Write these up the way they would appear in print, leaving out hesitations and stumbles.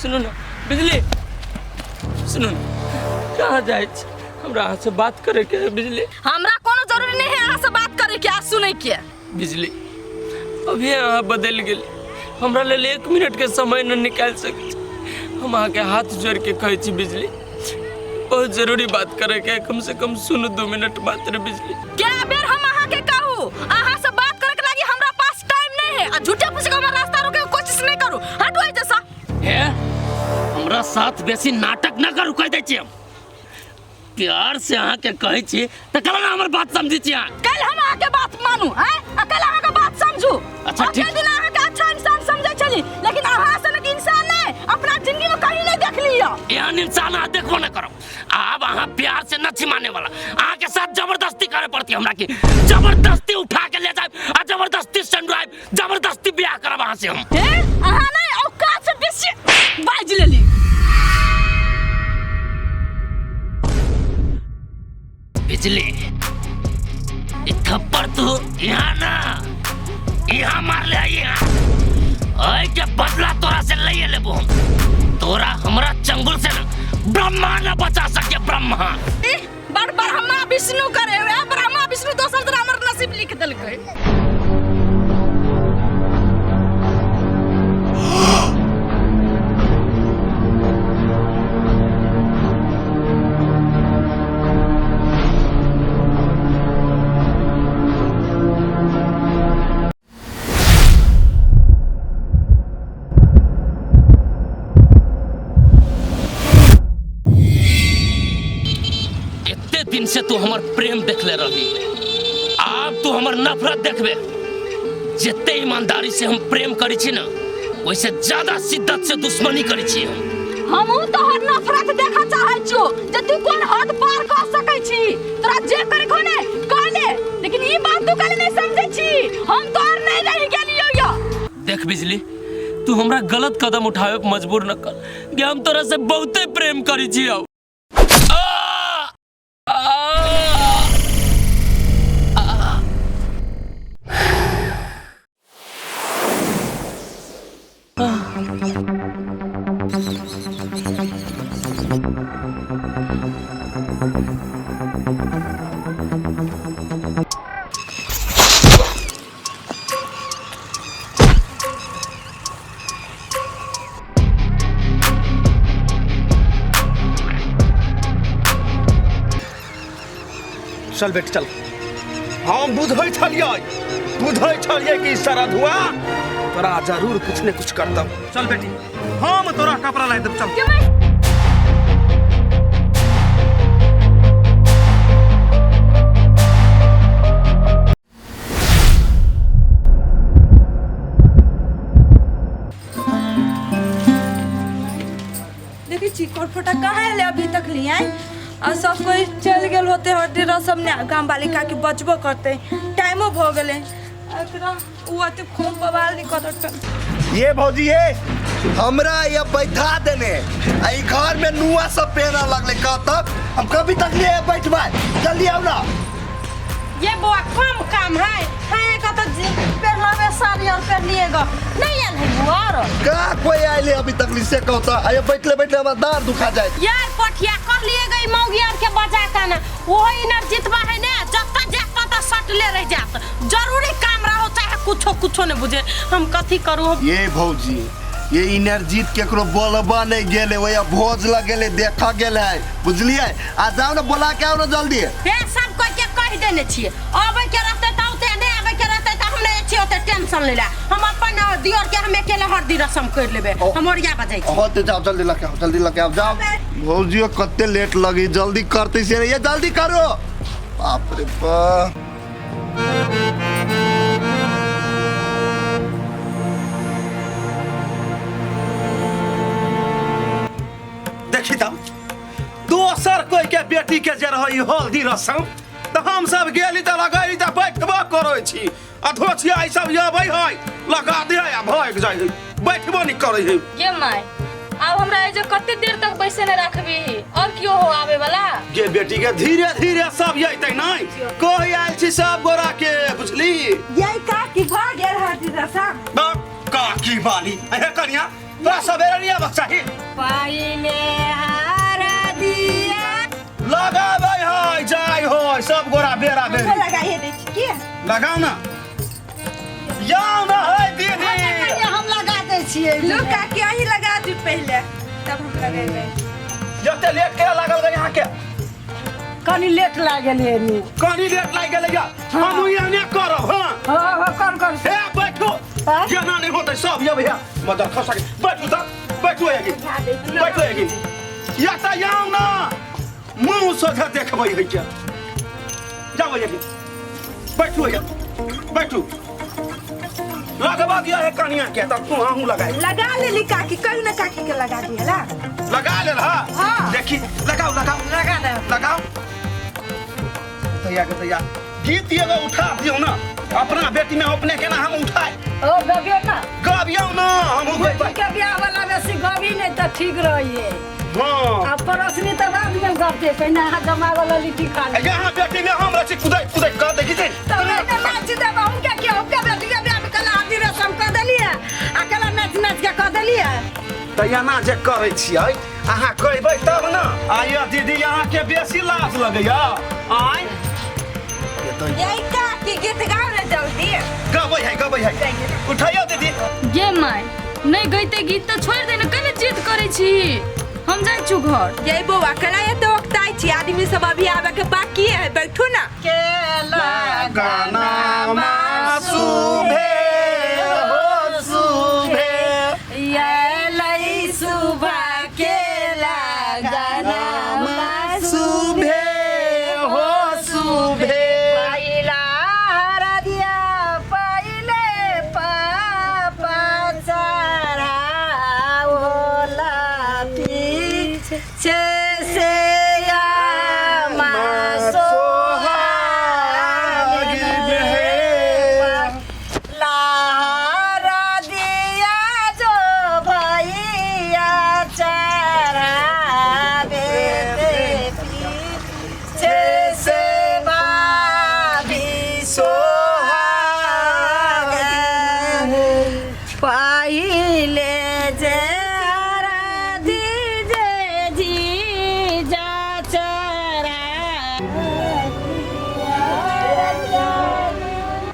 सुनू ने बिजली, सुनू ने, कहाँ जाइ छी? हमरा अहाँ से बात करे के है बिजली। हमरा कोनो जरूरी नहीं है अहाँ से बात करे के आ सुनै के। बिजली, अभी अहाँ बदलि गेली, हमरा लेल 1 मिनट के समय न निकालि सकै छी। हम अहाँके हाथ जोड़ के कहै छी बिजली, बहुत जरूरी बात करे के है, कम से कम सुनू 2 मिनट मात्र बिजली। क्या बेर हम अहाँ के कहू, अहाँ से बात करे के लागी हमरा पास टाइम नहीं है, आ झूठे फूसे के हमरा रास्ता रोके के कोशिश नहीं करू, हटो एहि जैसा। हे, हमरा साथ बेसी नाटक न करू, कहि दै छी हम। प्यार से अहाँ के कहै छी तऽ कल ना हमर बात समझै छी अहाँ। कल हम अहाँ के बात मानू, हैं? आ कल अहाँ के बात समझू। अच्छा, ठीक। अकेले दिन अहाँ के अच्छा इंसान समझै छली, लेकिन अहाँ सनक इंसान नहीं अपना जिंदगी में कहीं नहीं देख लिया। एहन इंसान अहाँ देखबो न करब। आब अहाँ प्यार से न छी माने वाला, अहाँ के साथ जबरदस्ती करे पड़ती हमरा के, जबरदस्ती उठा के ले जाए आ जबरदस्ती संडुआब, जबरदस्ती ब्याह करब अहाँ से हम। हे, अहाँ नहीं औकात से बेसी बाजि लेली। बिजली, ई थप्पड़ तू यहाँ ना यहाँ मार ले, यहाँ ओए के बदला तोरा से लइए लेबो हम। तोरा हमरा चंगुल से ना ब्रह्मा ना बचा सके, ब्रह्मा। ई बड़ ब्रह्मा विष्णु करे, ए ब्रह्मा विष्णु दोसर दिन हमर नसीब लिख देलकै। एते दिन से तू हमर प्रेम देखले रही, आब तू हमर नफरत देखबे। जितने ईमानदारी से हम प्रेम करी छी ना, वैसे ज्यादा शिद्दत से दुश्मनी करी छी हम। हमहूँ तोहर नफरत देखऽ चाहै छियो जे तू कोन हद पार कऽ सकै छी। तोरा जे करे को ने कह ले, लेकिन ई बात तू कले नहीं समझै छी। हम तोहर नहीं रहि गेलियो यो। देख बिजली, तू हमरा गलत कदम उठावे पर मजबूर न कर, कि हम तोरा से बहुते प्रेम करी छी। आ, आ, आ, चल बेटी चल। हम बुझै छलियै, बुझै छलियै कि सरधुआ तोरा जरूर कुछ ने कुछ करतौ। चल बेटी, हम तोरा कपड़ा ला देब, चल। देखी छी कोरफोटा कहाँ एले अभी तक नहीं आए और सब कोई चल गेल होते होते रह सब ने गाम बालिका के बचबो करते, टाइमो भ गेले। एकरा उ अते खूब बवाल नहीं करत। ये भौजी ये हमरा ये बैठा देने आ ई घर में नुआ सब पहना लगले, कहता हम कभी तक नहीं बैठबा, जल्दी आओ ना। ये बुआ कम काम है, है का तो पहनावे साड़ी और पहनिएगा नहीं आयल है बुआ और का कोई आइले अभी तक नहीं से कहता, आये बैठले बैठले हमरा दांत दुखा जाए। यार पठिया कह लिए गई मौगी और के बजा का ना, वो इनर्जितवा है ना, जत्ता जाता ता सटले रह जात, जरूरी काम रहो चाहे कुछो कुछो ने बुझे, हम कथी करू। ये भौजी ये इनर्जित केकरो बोलबा नहीं गेले, वही भोज लगेले देखा गेले है, बुझलिए? आ जाओ ना बोला के आओ ना जल्दी। हे सब कोई के कह देने छिए, आबै के रहते त औते, नहीं आबै के रहते त हम नहीं छिए ओते टेंशन लेला, हम अपन दियोर के हम अकेले हरदी रसम कर लेबे, हम ओरिया बजाई छी। हो तो जाओ जल्दी लके आओ, जल्दी लके आओ, जाओ। भौजी कते लेट लगी, जल्दी करते से ये जल्दी करो। बाप रे बाप। देखी तब दोसर कोई के बेटी के जे रहै हल्दी रसम त हम सब गेली त लगैली त बैठबो करै छी, आ धोछिया ई सब अबै है लगा दे आ भागि जाइ है, बैठबो नहीं करै है। गे my, आब हमरा एजे कते देर तक बैसे ने राखबी, और कियो हो आवे वाला? गे बेटी के धीरे धीरे सब अइतै नहीं, कहि आयल छी सब गोरा के, बुझली? ये काकी भ गेल हल्दी रसम। काकी बाली, हे कनिया तोरा सवेरे नहीं आबक चाही। पहिले हरदिया लगाबै है जाय होय सब गोरा बेरा बेरी। हमरो लगाइए दै छी की? लगाउ ना, जाउ ना है दीदी। हम लगा दै छियै। लो काकी अहीं लगा दियौ पहिले, तब हम लगेबै। जते लेट के लागल गई यहाँ के? कनी लेट लागल है नी। कनी लेट लागि गेलै या हम एहने करब। हाँ हाँ हाँ, कर कर। हे बैठू, केना नहीं होतै सब ये भैया मदर खसा के बैठू त बैठू एगी, बैठू एगी या त जाउ ना, मुंह सोझा देखबै है के। जाओ एगी, बैठू एगी, बैठू। लगवा दिया है कनिया के तब तू हमहूँ लगाई। लगा लेली काकी, कहू ना काकी के लगा दिया ला। लगा ले हाँ। हाँ। देखी लगाओ लगाओ लगा दे लगाओ। तैया के तैया गीत एगो उठा दियौ ना, अपना बेटी में अपने के ना हम उठाए। ओ गबियो ना, गबियौ ना हम बेटी के ब्याह वाला बेसी गबी नहीं त ठीक रहिए। हाँ आ पड़ोसनी त बाद में गबते, पहिने अहाँ जमावला लिट्टी खा ले। यहाँ बेटी में हम रची कुदै कुदै कर देखी छै। तब ने नाच देब हम के के हम के बेटी के ब्याह में कल आदि रसम कर देलिए आ कल नाच नाच के कर देलिए। त एना जे करै छियै अहाँ कहबै तब ना। आइयो दीदी अहाँ के बेसी लाज लगैया। आय यही काकी गीत गाओ ना जल्दी। गबै है गबै है, उठाइयो दीदी। गे my नहीं गईते गीत त छोड़ दे ना, कने जिद करै छी, हम जाइ छु घर। यही बौआ कला एते वक्त आइ छी, आदमी सब अभी आबे के बाकी है, बैठू ना। केला गाना सुभे हो सुभे ये सुबह केला गाना सुभे हो सुभे। पहिला हरदिया पहिले पापा चढ़ाओला पीछे से आमा सोहागिन हे। लहरदिया जो भैया चढ़ावे पीछे से भाभी सोहागिन। पहिले जे हरदी जे जीजा चढ़ा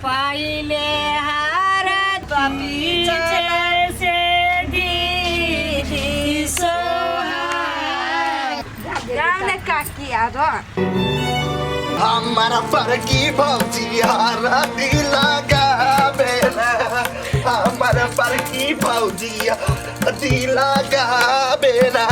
पहिले हरद पीछे से दीदी सोहाग। गाओ ना काकी आरो। हमारा फरकी भौजी हरदी लगावे ना, हमारा फरकी भौजी हरदी लगावे ना।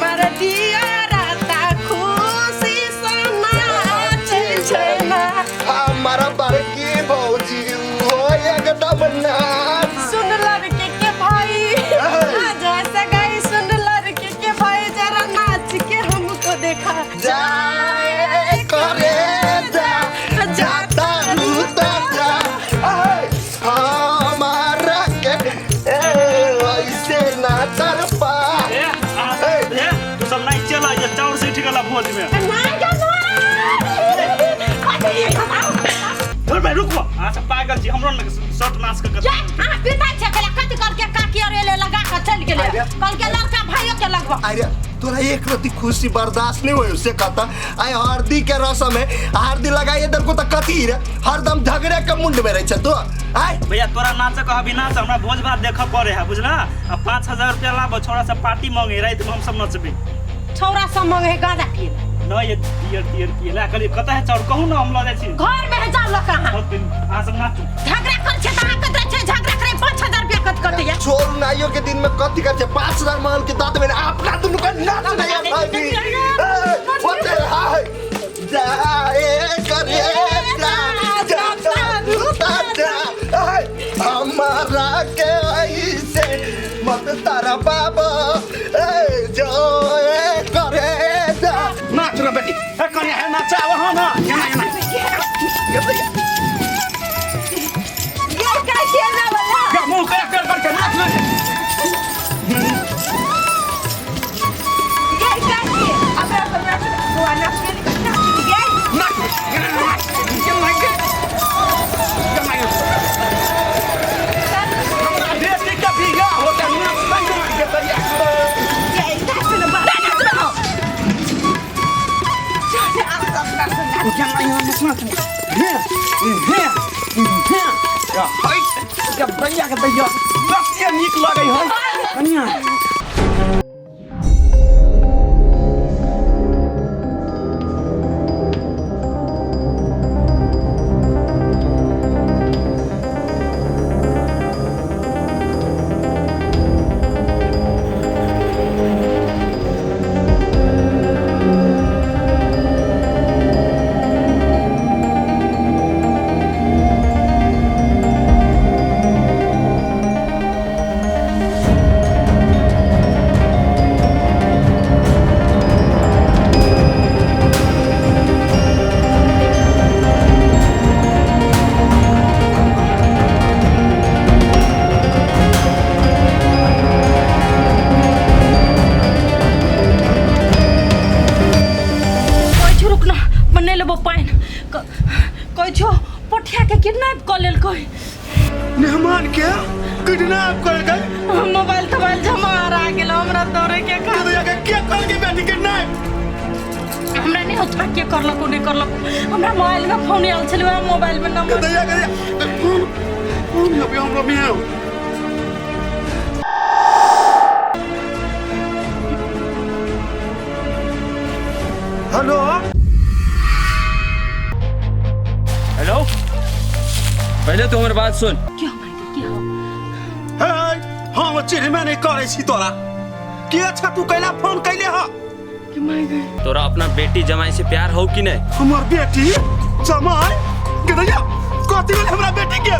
पर दिया राता खुशी से नाचै छै ना। हमारा फरकी भौजी हो एकदम नाच। सुन लड़की के भाई जैसे गई, सुन लड़की के भाई जरा नाच के हमको देखा। जाए करे जा जाता लूता जा, हमारा के ऐसे ना तरपा। तू सब नहीं चला ये चाउर से ठीक गला भोज में। धर भाई रुको, अच्छा पागल छी हमरो न शर्ट नाच के कर। अहाँ पिता छै कला कथि करके काकी आर एले लगा के चलि गेलै, कल के लड़का भाइयो के लगबो। अरे तोरा एक रति खुशी बर्दाश्त नहीं होय से कहता। आइ हरदी के रसम है, हरदी लगाइए दर को त कथी रे, हरदम झगड़े के मुंड में रहै छै तो। आइ भैया तोरा नाच कहबी नाच, हमरा भोज भात देख पड़े है बुझला। आ 5000 रुपया लाब, छोरा सब पार्टी मांगे, रात में हम सब नचबे। छौरा सब मांगे गांजा पिए न ये तियर तियर पिए ला कहली कत है चाउर कहू ना हम ल जाइ छी घर में है जाउ ल कहाँ अहाँ सब नाचू। झगड़ा कर छै त अहाँ कत छै झगड़ा करे 5000 रुपया कत कत या छोड़ नाइयो के दिन में कथी कर छै 5000 मांगल के दांत में अपना दुनु के नाच नहीं आ भाभी। ओते हाय जाए करे जा जा जा हमारा के ऐसे मत तारा बाबा ए जो करे जा। नाच ना बेटी, ए कन्या है नाचा वहां ना एना एना ये काकी एना वाला या मुंह के कर कर के नाच ना। ये काकी अब अब नाच बुआ नाच के नाच ये नाच एना नाच के नाच के नाच। हमरा बेटी के बियाह होतै है के दैया के दैया कते नीक लगै है कनिया। कहै छौ रुक ना, बने लेबो पानि। कहै छौ पोठिया के किडनैप कऽ लेलकै। मेहमान के किडनैप कर गए? मोबाइल तोबाइल जमा आ गेल हमरा दौड़े के के दैया के के कर के बेटी किडनैप? हमरा नहि होता के करलक नहि करलक, हमरा मोबाइल में फोन आयल छलै, वएह मोबाइल में के नंबर। दैया के फोन फोन अभी हमरा में है। हेलो हेलो, पहले तो हमर बात सुन। क्यों भाई, क्यों? हे, हम चिन्हबे नहीं करै छी तोरा। के अच्छा तू कैला फोन कैले ह? तोरा अपना बेटी जमाई से प्यार हो कि नहीं? हमर बेटी जमाई? के दैया कथी भेल हमरा बेटी के?